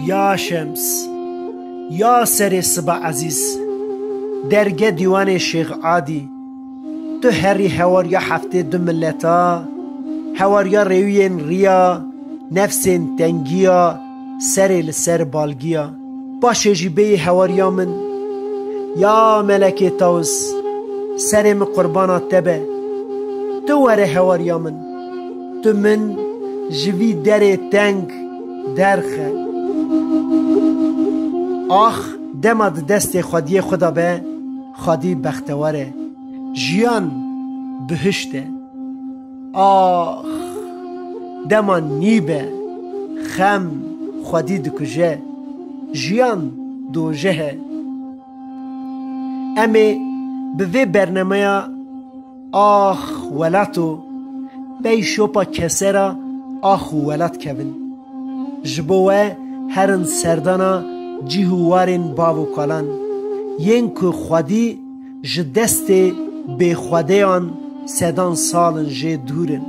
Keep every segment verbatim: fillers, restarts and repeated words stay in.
Ya Şems, ya serê siba ezîz, derge dîwanê Şêx Adî, tu herî hewariya heftê du mileta, hewariya rêwiyên riya, nefsên tengiya, serê li ser balgiya. Paşê jî bêyî hewariya min. Ya melekê Tawus, serê min qurbana te be. Tu were hewariya min. Tu min ji vî derê teng derxe. Ax, dema di destê xwediyê xwe de be, xwedî bextewar e. Jiyan bihişt e. Ax, dema nî be, xem xwedî dikuje. Jiyan dojeh e. Em ê bi vê bernameya Ax Welato pey şopa kesera Ax û Welat kevin. Ji bo we herin serdana cih û warên bav û kalan, yên ku xwedî ji destê bêxwedeyan sedan sal in jê dûr in.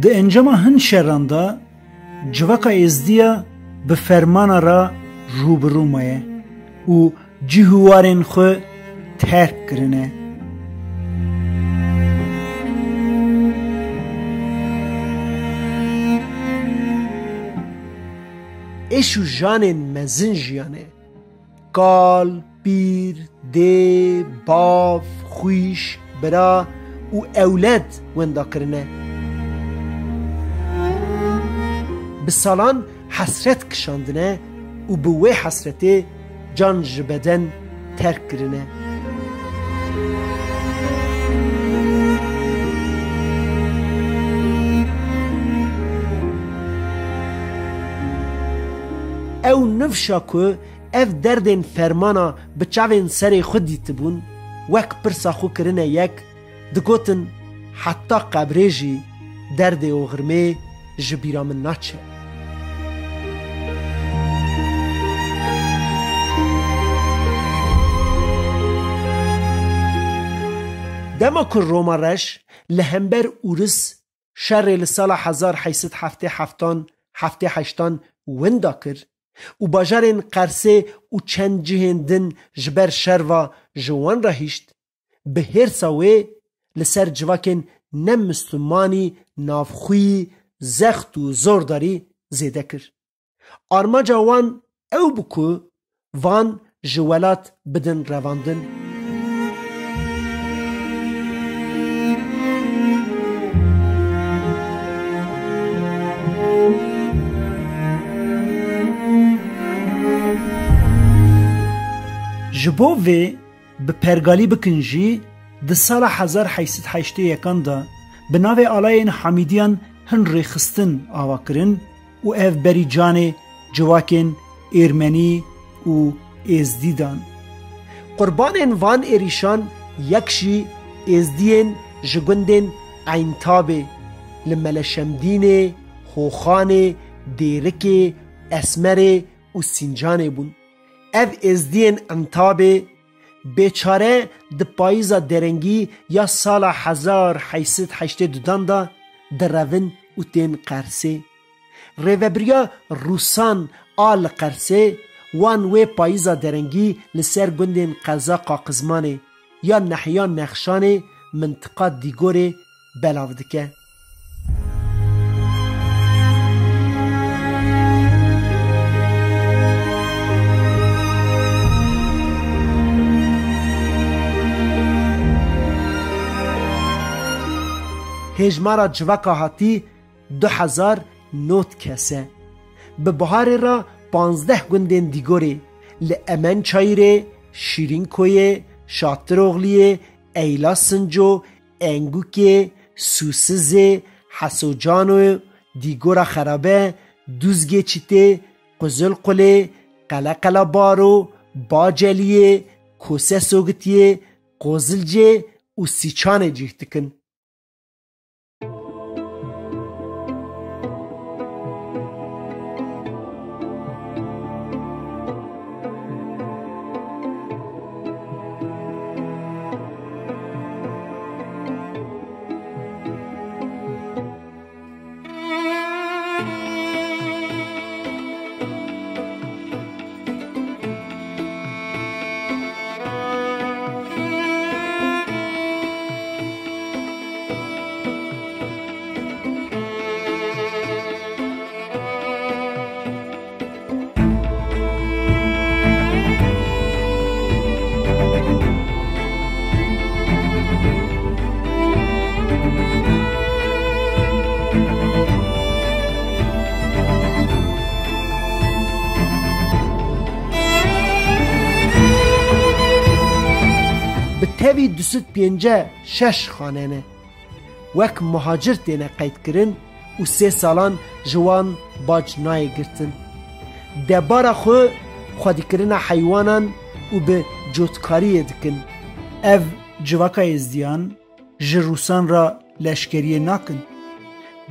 Di encama hin şeran de civaka Êzdiya bi fermana re rû bi rû maye û cih û warên xwe terk kirine. Êş û janên mezin jiyane. Kal, pîr, dê, bav, xwîş, bira û ewled winda kirine. Bi salan hesret kişandine û bi wê hesretê can ji beden terk kirine. Ew nifşa ku ev derdên fermana bi çavên serê xwe dîtibûn, wek pirsa xwe kirine yek, digotin, heta qebrê jî derdê oxirmê ji bîra min naçe. Dema ku Roma Reş li hember Ûris şerê li sala hezar heyt sed heftê heftan, heftê heştan winda kir û bajarên Qersê û çend cihên din ji ber şer ve ji wan re hişt, bi hêrsa wê li ser civakên ne mislimanî navxwî zext û zordarî zêde kir. Armanca wan ew bû ku van ji welat bidin revandin. Ji bo vê bi pergalî bikin jî, di sala hezar heyt sed heştê yekan de bi navê alayên Hamîdiyan hin rêxistin ava kirin û ev berî canê civakên Êrmenî û Êzdî dan. Qurbanên van êrîşan yek jî Êzdiyên ji gundên Eyntabê, li Meleşemdînê, Hoxanê, Dêrikê, Esmerê û Sîncanê bûn. Ev Êzdiyên Entabê bêçare di payîza derengî ya sala hezar heyt sed heştê dudan de direvin û tên Qersê. Rêvebiriya Rûsan a li Qersê wan wê payîza derengî li ser gundên qeza Qaqizmanê ya nehiya Nexşanê mintiqa Dîgorê belav dike. Hêjmara civaka hatî du hezar nod kes e. Bi biharê re panzdeh gundên Dîgorê li Emençayirê, Şîrînkoyê, Şatiroxliyê, Eyla Sinco, Engûkê, Sûsizê, Hesocanê, Dîgora Xerabe, Dûzgê Çîtê, Quzilqulê, Qeleqela Baro, Baceliyê, Kose Sogitiyê, Qozilcê û Sîçanê cih dikin. Bi tevî du sed pêncî şeş xane ne. Wek muhacir têne qeydkirin û sê salan ji wan bac nayê girtin. Debara xwe xwedîkirina heywanan û bi cotkariyê dikin. Ev civaka êzdiyan ji Rûsan re leşkeriyê nakin.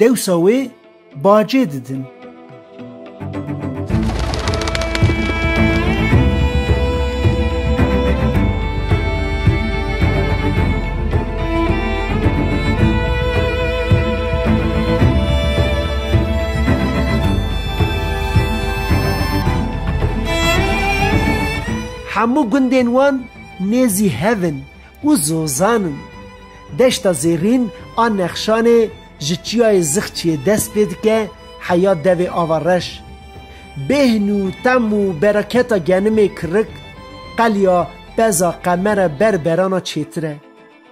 Dewsa wê bacê didin. Hemû gundên wan nêzî hev in û zozan in. Deşta Zêrîn a Nexşanê ji Çiyayê Zixçiyê dest pê dike heya devê Ava Reş. Bêhn û tem û bereketa genimê kirik qeliya peza qemere ber berana çêtir e.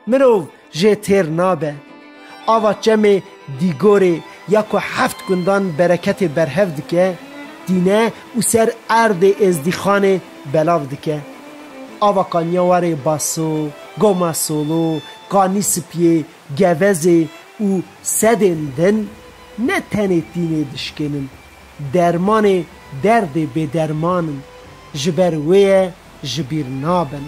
Mirov jê têr nabe. Ava çemê Dîgorê ya ku heft gundan bereketê berhev dike, tîne û ser erdê Êzdîxanê belav dike. Ava Kanyawarê Baso, Goma Solo, Kanî Sipiyê, Gevezê û sedên din ne tenê tînê dişkênin, dermanê derdê bêderman in. Ji ber wê ye ji bîr nabin.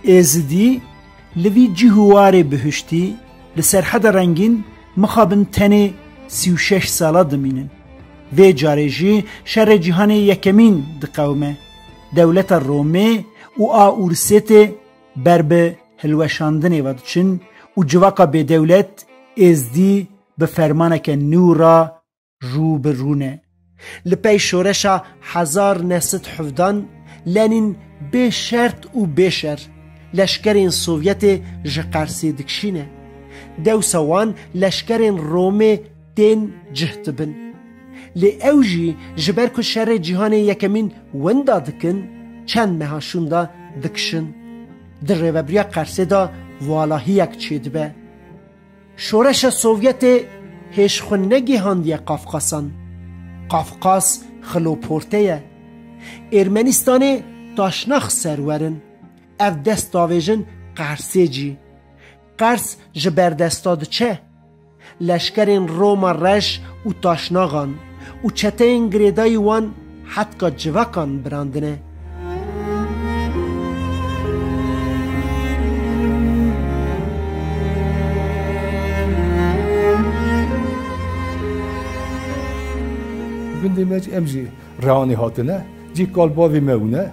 Êzidî li vî cih û warê bihuştî, li Serheda Rengîn mixabin tenê sî û şeş sala dimînin. Vê carê jî şerê cîhanê yekemîn diqewime. Dewleta Romê û a Ûrsêtê ber bi hilweşandinê ve diçin û civaka bêdewlet, êzdî, bi fermaneke nû re rû bi rû ne. Li pey şoreşa hezar neh sed hevdan Lenîn bê şert û bê şer leşkerên Sovyetê ji Qersê dikişîne. Dewsa wan leşkerên Romê tên cih dibin. Lê ew jî ji ber ku şerê cîhanê yekemîn winda dikin, çend meha şûnda dikişin. Di rêvebiriya Qersê de valahiyek çêdibe. Şoreşa Sovyetê hêj xwe negihandiye Qafqasan. Qafqas xiloporte ye. Ermenistanê taşnax serwer in. Ev dest davêjin Qersê cî. Qers ji berdesta diçe. Leşkerên Roma reş û taşnaxan û çeteyên girêdayî wan hetka civakan birandine. Gundê me em jî Rehanê hatine. Cî kal bavê me wine.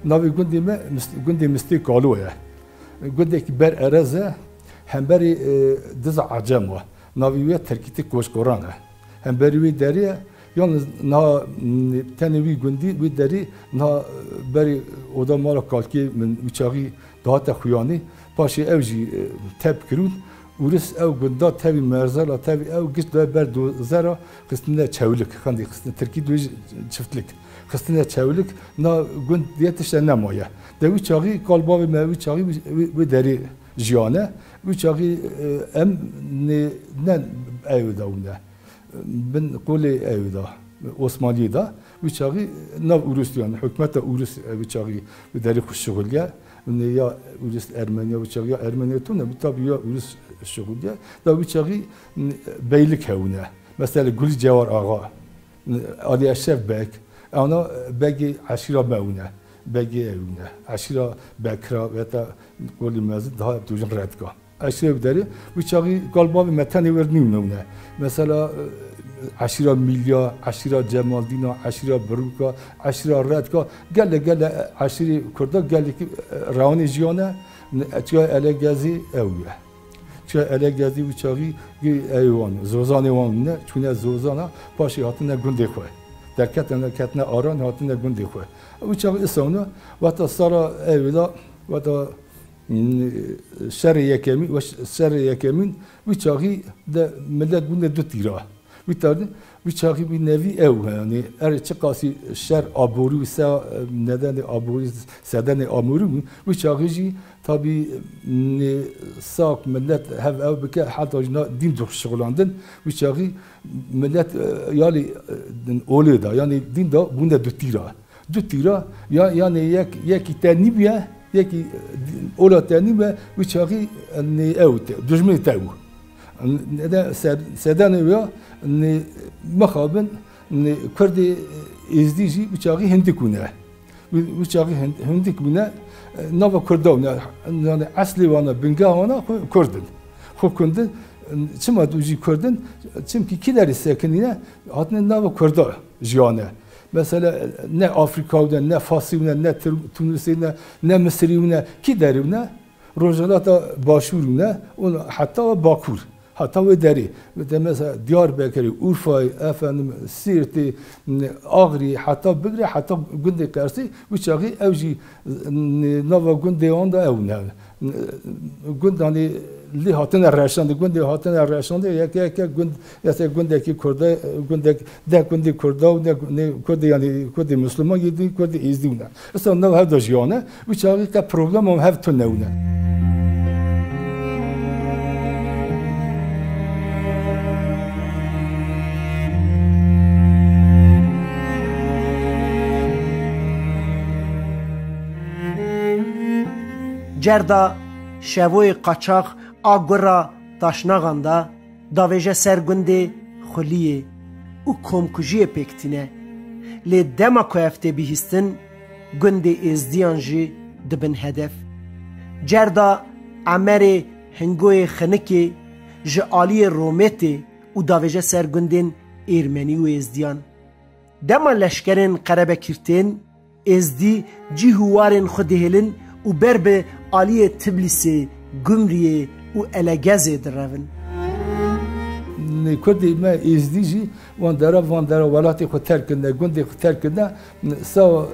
Navê gundê me Mist-, gundê Mistê Kalo ye. Gundekî ber erez e. Hemberî, e, diza Ecem e. Navê wê Tirkî tê Koşkoran e. Hemberî wê derê ye. Yalnız niha, m, tenê wî gundî, wê derê niha berê oda mala kalkê min wî çaxî dihate xuyanî. Paşê ew jî, e, tep kirûn. Ûris ew gunda tevî merzela, tevî ew giş de ber dozera xistine çewlik. Xendî xistine Tirkî dibêje çiftlik. Xistine çewlik, na gund diye tişte nemaye. De wî çaxî kalbavê me wî çaxî wî, wî, wî derê jiyane. Wî çaxî, e, em ne, ne ew da wine. Bin qolê ew da, Osmaniyê da. Wî çaxî nav Ûrus, yani hikûmeta Ûrus, e, wî çaxî wî derê xwe şixuliye. Ne ya Ûrus Ermeniya wî çaxî ya Ermeniya tune, wî tabi ya Ûrus şixuliye. Da wî çaxî, n-, beylik hewne. Mesela Gulî Cewar Axa, n-, Ali Eşref Beg, ana begê eşîra me wine. Begê ew wine. Eşîra Bekira, veta Qolî Mezin daha dojin redka. Eşref derê, wî çaxî kalbavê me tenê wir nîmne wine. Mesela, e, eşîra Mîlya, eşîra Cemaldîna, eşîra Birûka, eşîra Redka, gele gele eşîrê Kurda gelekî, e, rewanê jiyane, n-, çiya Elegezî ew ye. Çiya Elegezî wî çaxî gî ew wan, zozanê wan ne, çûne zozana, paşê hatine gundê xwe. Derketine, ketine aran, hatine gundê xwe. Wî çaxî isewne, weta sala ew da, weta Şerê yekemîn, we şerê yekemîn, wî çaxî de millet bûne du tîra. Wî tarî, wî çaxî wî nevî ew, yani, erê çiqasî şer aborî wî se, nedenê aborî, sedenê aborî bû, wî çaxî jî tabî, nê, sak millet hev ew bike, heta jî na dîn dixşixulandin, wî çaxî millet, e, yalî, e, olê da, yani dîn da bûne du tîra. Du tîra, ya, yanê yek, yekî te nîbûye, yekî ola te nîbûye, wî çaxî, nê ew te, dijminê te bû. Ne de se-, sedanê wê ya, nê mixabin, nê Kurdê Êzdî jî wî çaxî hindik bûne. Wî, wî çaxî hin-, hindik bûne, e, nava Kurda bûne. Yani eslê wana, bingeha wana xwe Kurd in. Xwe Kurd in, çima tu jî Kurd in? Çimkî kî derê sekinîne, hatine nava Kurda jiyane. Mesela ne Afrika wine, ne Fasî wine, ne Tir-, Tunusî wine, ne Misirî wine, kî derî wine? Rojhilata Başûr wine, û heta we Bakur, heta wê derî. Te mesela Diyarbekirê, Urfayê, efendim, Sîrtê, Axrî, heta bigre, heta gundê Qersî, wî çaxî ew jî, n-, nava gundê wan de ew ne. Gund, hani, lê hatine reşandê, gundê hatine reşandê, yeke yeke gund, mesela gundekî Kurda, gundek, deh gundê Kurda û ne, ne Kurdê, yani Kurdê Müslüman yê din, Kurdê Êzdî wine. Issa nav hev de jiyane, wî çaxî qe problema hev tune wine. Cerda şevoyê qaçax a gura taşnaxan da davêje ser gundê Xuliyê û komkujiyê pêk tîne. Lê dema ku ev tê bihîstin, gundê Êzdiyan jî dibin hedef. Cerda Emerê Hingoyê Xinikê ji aliyê Romê tê û davêje ser gundên Êrmenî û Êzdiyan. Dema leşkerên qerebekî tên, Êzdî cîh û warên xwe dihêlin û ber bi aliyê Tiblîsê, Gumriyê û Elegezê direvin. Kurdê me Êzdî jî wan dera, van dera welatê xwe terk kirine, gundê xwe terk kirine, sa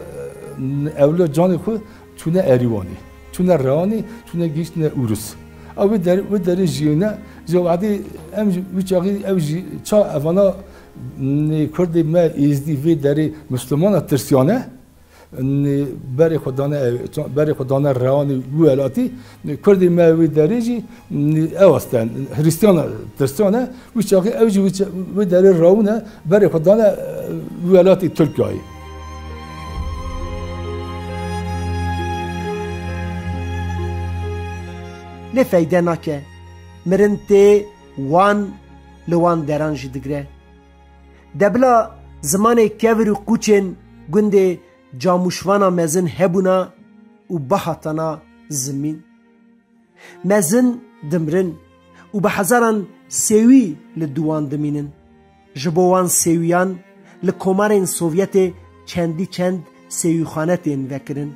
ewle canê xwe çûne Erîwanê, çûne Rewanê, çûne gihîştine Ûrus. Ew wê der-, wê derê jiyêne, ji wadê em jî wî çaxî ew jî ça evana, nê, Kurdê me Êzdî vê derê Mislimana tirsiyane, nê, berê xwe dane ew, berê xwe dane Rewanê wî welatî, nê, Kurdê me wê derê jî, nê, ew asten, Hrîstiyana tirsiyane, wî çaxî ew jî wî ça-, wê derê rawine, berê xwe dane, e, wî welatî Tirkiyayê. Lê feyde nake. Mirin tê wan li wan deran jî digre. De bila zimanê kevir û qûçên gundê Camûşvana mezin hebûna û bihatana zimîn. Mezin dimrin û bi hezaran sêwî li dû wan dimînin. Ji bo wan sêwiyan li komarên Sovyetê çendî çend sêwîxane tên vekirin.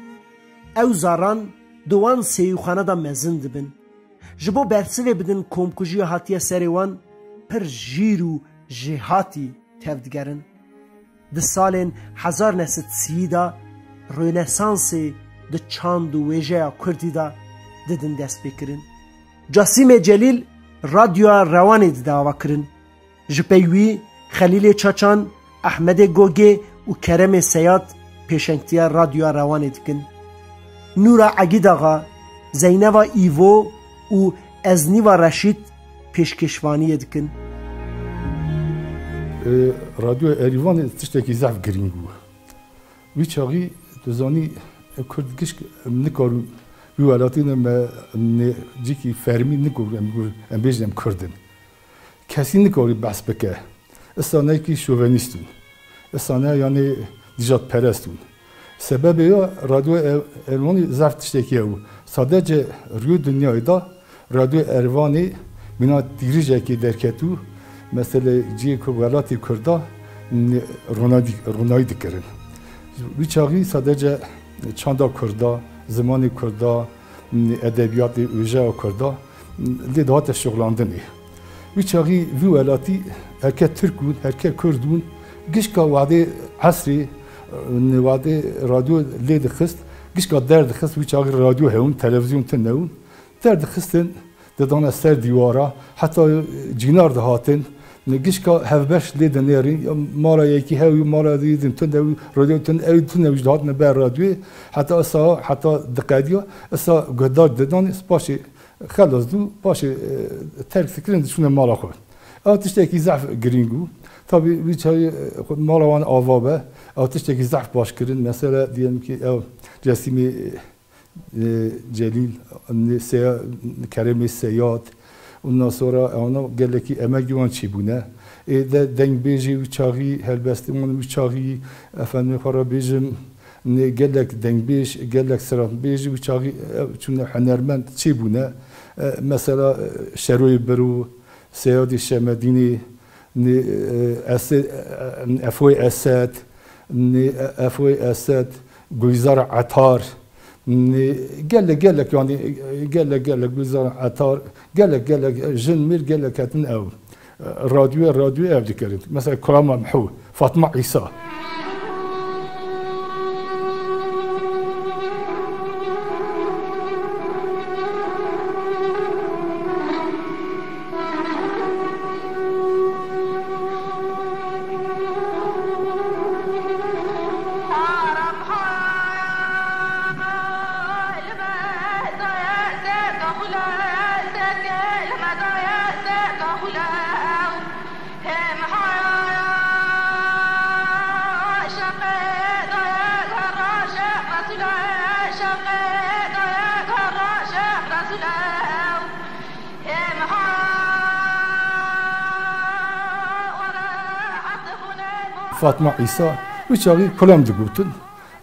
Ew zaran di wan sêwîxane de mezin dibin. Ji bo bersivê bidin komkujiya hatiye serê wan, pir jîr û jêhatî tevdigerin. Di salên hezar neh sed sî de Rönesansê di çand û wêjeya kurdî de didin destpêkirin. Casîmê Celîl radyoya Rewanê dide avakirin. Ji pey wî Xelîlê Çaçan, Ehmedê Gogê û Keremê Seyad pêşengtiya radyoya Rewanê dikin. Nûra Egîdaxa, Zeyneva Îvo û Eznîva Reşîd pêşkeşvaniyê dikin. E, Radyoya Erîvanê tiştekî zehf girîng bû. Wî çaxî, tu zanî, Kurd gişk em nikarin wî welatî ne me, em nê cîkî fermî nikarin em, em bêjin em Kurd in. Kesî nikarî behs bike. Isa ne kî şovenîst in. Isa ne yanî nîjadperest in. Sebebê ya Radyo Ev-, Erwanî zaf tiştekî ye û sadece rûyê dinyayê de Radyo Erwanî mîna tîrijekê derketû, mesele cihê ku welatê Kurda n-, ronadî-, ronayî dikirin. Wî çaxî sadece çanda Kurda, zimanê Kurda, n-, edebiyatê, ûjeya Kurda, n-, lê dihate şixulandinê. Wî çaxî vî welatî herke Tirk bûn, herke Kurd bûn, gişka wadê esrê, n-, wadê radyo lê dixist, gişka derdixist, wî çaxî radyo hebûn, televîzyon tune bûn. Derdixistin, didane ser dîwara, heta cînar dihatin, gişka hevbeş lê dinêrin, ya mala yekî hew, mala dî din tune, radyo tune, ew tune, wî dihatine ber radyoyê, heta isa, heta diqediya, isa guhdar didan, paşê xelas dû, paşê, e, terk dikirin, diçûne mala xwe. Ew tiştekî zehf girîng bû. Tabî, wî çaxî, e, mala wan ava be, ew tiştekî zehf baş kirin. Mesela, diyelim ki, ew Cesimê, e, e, Celîl, ne Seya-, Keremê Seyad, ondan sonra ona gelekî emegî wan çêbûne. Ê de dengbêjê wî çaxî, helbestê wan wî çaxî, efendimê xwe re bêjim, ne gelek dengbêj, gelek stranbêj wî çaxî, e, çûne hunermend çêbûne. E, mesela, e, Şeroyê Biro, Seyadê Şemedînê, ne, e, Ese-, e, Efoyê Esed, ne, e, Efoyê Esed, Gulzar Etar, ne, gelek, gelek, yanî, gelek, gelek, Gulzar Etar, gelek, gelek, jin, mêr, gelek ketin ew. Radyoya, radyoya ev dikirin. Mesela Kulama Mihû, Fatma Îsa. Fatma Îsa, wî çaxî kulam digotin.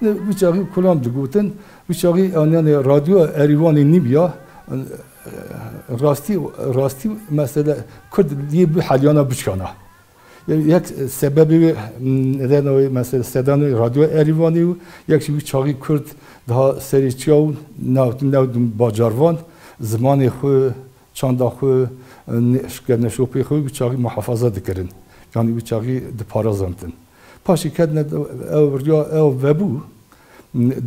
Wî çaxî kulam digotin. Wî çaxî, yanî, radyoya Erîvanê nîbîya, rastî, rastî mesele Kurd lê bi heliyana biçkana. Yek sebebê wê, nedena wê, mesela sedana wê radyoya Erîvanê û yek jî wî çaxî Kurd daha serê çiya û newt, newt bacarvan zimanê xwe, çanda xwe, ne-, şike neşopê xwe wî çaxî muhafaza dikirin. Yanî wî çaxî diparazantin. Paşê ketine ew riya ew vebû,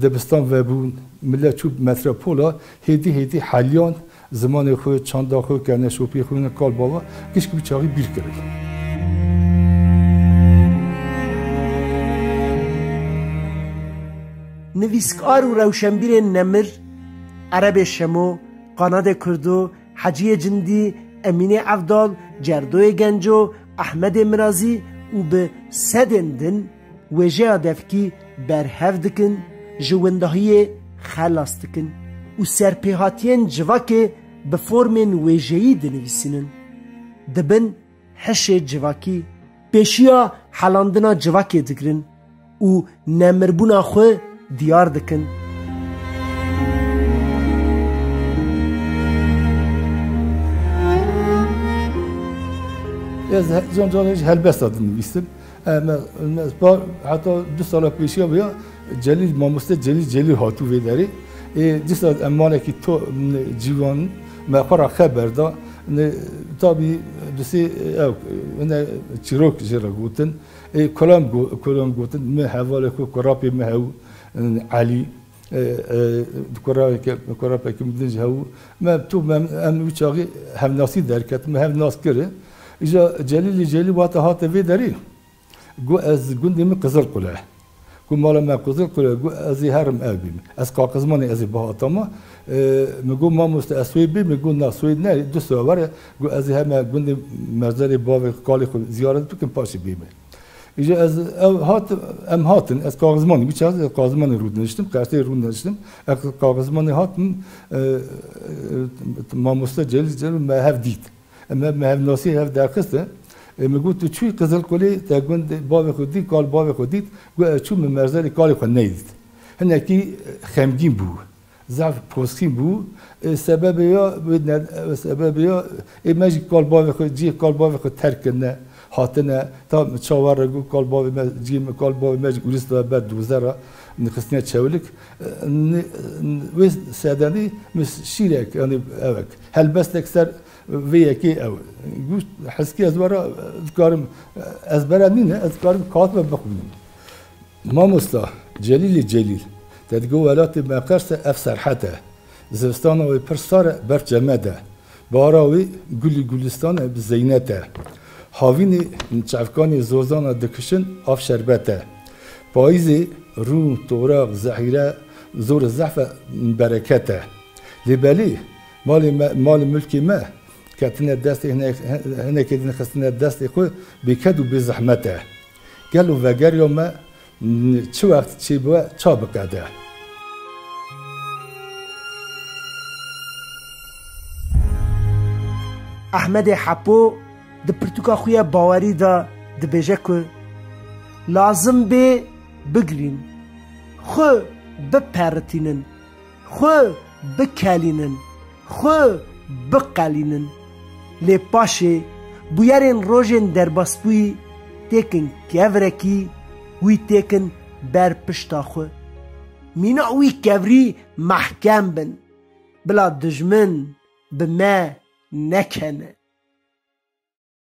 dibistan vebûn, milet çû metropola, hêdî hêdî heliyan zimanê xwe, çanda xwe, kene şopî xwe ne kal bava, gişk wî çaxî bîr kirin. Nivîskar û rewşenbîrên nemir, Erebê Şemo, Qanadê Kurdo, Heciyê Cindî, Emînê Evdal, Cerdoyê Genco, Ehmedê Mirazî û bi sedên din wêjeya devkî berhev dikin, ji windahiyê xelas dikin û serpêhatiyên civakê bi formên wêjeyî dinivîsînin. Dibin hişê civakî, pêşiya helandina civakê digirin û nemirbûna xwe diyar dikin. Ez he-, can canê ji helbesta dinivîsim. E, me, me, pa-, heta du sala pêşiya vêya Celîl, mamoste Celîl Celîl hatû vê derê. Ê, dîsa em malekî to, ne, ciwan me xwe re xeber da. Ne, tabî Dusê ew, hine çîrok jê re gotin. Ê, kolam go-, kolam gotin, min hevalê xwe kurapê min hew, Elî, e, e, kurapeke, kurapeke min din jî hew. Me tu me, em wî çaxî hevnasî derket, me hev nas kir. Îja Celîlê Celîl wate hate vê derî. Got, "Ez gundê min Qizilqule." Got, "Mala me Qizilqule." Got, "Ez ê herim ev bîm." Ez Qaqizmanê ez ê bihatama. E, min got, "Mamoste, ez Swêd bêm." Min got, "Na, Swêd ne, du sae were." Got, "Ez ê heme gundê merzelê bavê kalê xwe ziyaret bikim, paşê bêm." Îja ez, ew hat, em hatin, ez Qaqizmanê, wî çax ez Qaqizmanê rûdiniştim, qersê rûdiniştim. Ez Qaqizmanê hatim, e, e, mamoste Celîl Celîl me hev dît. Em hev, me hevnasî hev derxiste. E, min got, "Tu çûyî Qizilqulê, te gund bavê xwe dît, kal bavê xwe dît." Got, "Ez çûm, min merzelê kalê xwe neyî dît." Hinekî, e, xemgîn bû. Zehf poskîn bû. E, sebebê ya, wê ne-, e, sebebê ya, ê me jî kal bavê xwe, cihê kal bavê xwe terk kirine, hatine, ta çawa re got, "Kal bavê me, cihê me, kal bavê me jî Urîsta ber doze re nixistine çewlik." E, ni-, wê sedenî min şîrek, yanî evek, helbestek ser vê yekê ew. Got, heskî ez were, dikarim, ezbere nîne, ez dikarim katibe bixwînim. Mamosta Celîlê Celîl, te digo welatê me qers e, ev serhet e. Zivistana wê pir sar e, berf cem me de. Bahara wê gulî gulîstan e, bi zeynet e. Havînê çevkanê zozana dikişin, av şerbet e. Payîzê rûn, toraq, zehîre, zor zehf e, bereket e. Lê belê, malê me, malê milkê me ketine destê hine-, hinekê din xistine destê xwe, bêked û bê zehmet e. Gelo vegeriya me çi wext çêbibe ça biqede? Ehmedê Hepo di pirtûka xwe ya Bawerî de dibêje ku lazim bê bigirîn, xwe biperitînin, xwe bikelînin, xwe biqelînin. Lê paşê bûyerên rojên derbasbûyî têkin kevrekî, wî têkin ber pişta xwe. Mîna wî kevrî mehkem bin, bila dijmin bi me nekene.